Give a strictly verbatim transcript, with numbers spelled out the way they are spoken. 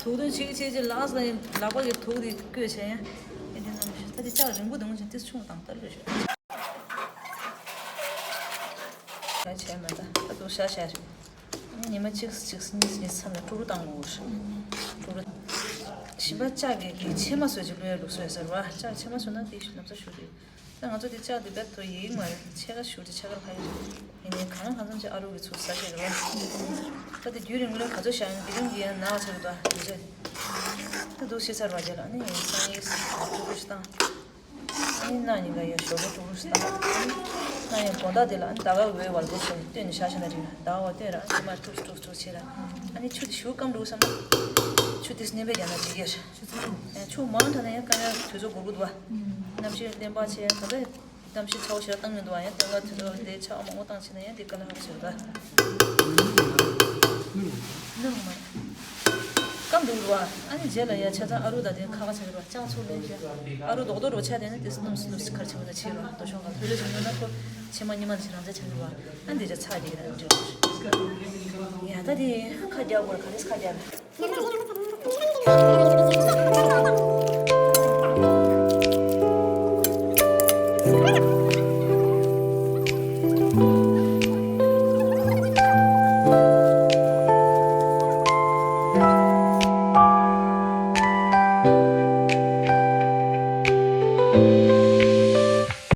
དུག་འདོན་བྱེད་ཀྱི་བྱེད་ཀྱི་ལགས་ལ་ཡིན་ལག་པ་གི་དུག་དེ་བཀོད་བྱས་ཡང་ཨེ་དེ་ནང་ད་དེ་ལྕགས་རིང་པོ་འདོན་ཅིང་ཏིས་ཆུང་དང་ལྟར་རེ་ཞུ། ད་བྱས་མ་ད་ད་དུ་ཤ་ཤ་རེད། ཉི་མ་གཅིག་གཅིག་གཉིས་གཉིས་མཚམས་ལ་དཀྲུག་དཀྲུག་བཏང་དགོས་རེད། དཀྲུག་དཀྲུག་ཞིམ་པ་ལྕགས་ཀྱི་གི་ཕྱེ་མ་བཟོས་ཅིག་བླུགས་ཡ་ལུགས་སྲོལ་ཡོད་ཟེར་བ། ལྕགས་ཕྱེ་མ་བཟོས་ན་དེ་ལམ་སང་ཞུ་རེད། ད་ང་ཚོ་དེ་ལྕགས་དེ་རྦད་དེ་ཡིག་མ་རེད། ཕྱེད་ཀ་ཞུ་དེ་ཕྱེད་ཀ་ཕ་ཡིག་རེད། ཡིན་ནའི་གང་ལ་གང་འཚམ་ཅིག་ཨ་རུ་གི་ཚུར་ཟ་ཤེས་རེད་བ། ད་དེ་རྒྱུན་རིང་པོ་ལ་ག་ཚོད་བཞག་ཡང་དེ་རིང་གི་ཡང་ནག་ཆགས་འདུག་ད་དེ་ཚོད། ད་འདུག་ཤེས་ཚར་བ་རྗེས་ལ་ཨ་ནི་ཡང་སང་ཡིག་ཟ་དཀྲུག་དཀྲུག་ཞིག་བཏང་། ཨ་ནི་གནངས་ཉིན་ཀ་ཡང་ཞོགས་པ་དཀྲུག་དཀྲུག་ཞིག་བཏང་། ཨ་ནི་གནངས་ཡང་དགོང་དག་དེ་ལ་ཨ་ནི་ཟླ་བ་འོད་འབར་པོ་ཞིག་བཏོན་ནས་བཞག་བཞག་ན་རིང་ཟླ་བ་བཏོན་ར་ཨ་ནི་མར་དཀྲུག་དཀྲུག་དཀྲུག་བྱས་ར། ཨ་ནི་ཆུ་དེ་ཞུ་སྐམ་འགྲོ་བསམ་ན། ཆུ་དེ་སྣོན་པས་རྒྱག་ན་ཅི་ཡོད། ཆུ་ཚང་། ཆུ་མང་དྲགས་ན་ཡང་སྐམ་ཡ་དུས་ཚོད་འགོར་གི་འདུག་བ། གནམ་གཤིས་བདེན་པ་བྱས་ད་ལྟ་གནམ་གཤིས་ཚ་བོ་ཞེ་དྲག་བཏང་མི་འདུག་བ། ཡང་སྟོན་ཁ་དུས་ཚོད་དེ་ཆར་པ་མང་པོ་བཏང་ཕྱིན་ན་ཡང་དེ་དཀའ་ལས་ཁག་པོ་ཞིག་རེད་ད། སྣུམ་མ། སྐམ་འདུག་རུ་བ། ཨ་ནི་རྗེས་ལ་ཡ་ཆ་ཚང་ཨ་རུ་ད་དེ་ཁ་ཁ་ཆགས་རུ་བ། ལྕགས་ཚུགས་ལེན་བྱས། ཨ་རུ་རྡོག་རྡོག་རུ་ཆ་དེ་ནི་དེ་སྣུམ་སྣུམ་ཁར་ཆགས་རུ་ཆེ་རུ་བ། རྡོ་ཤོང་ག་ཐོས་ལེ་ཞིག་ཉོ་ན་ཁོ་ཕྱེ་མ་ཉི་མ་ཞིག་རང་ཆ་ཆགས་རུ་བ། ཨ་འདི་ཆ་ཚ་དེ་ར་འདྲ། ཡ་ད་དེ་ཁ་རྒྱག་དགོས་ར། ག་རེ་ཁ་རྒྱག་ར།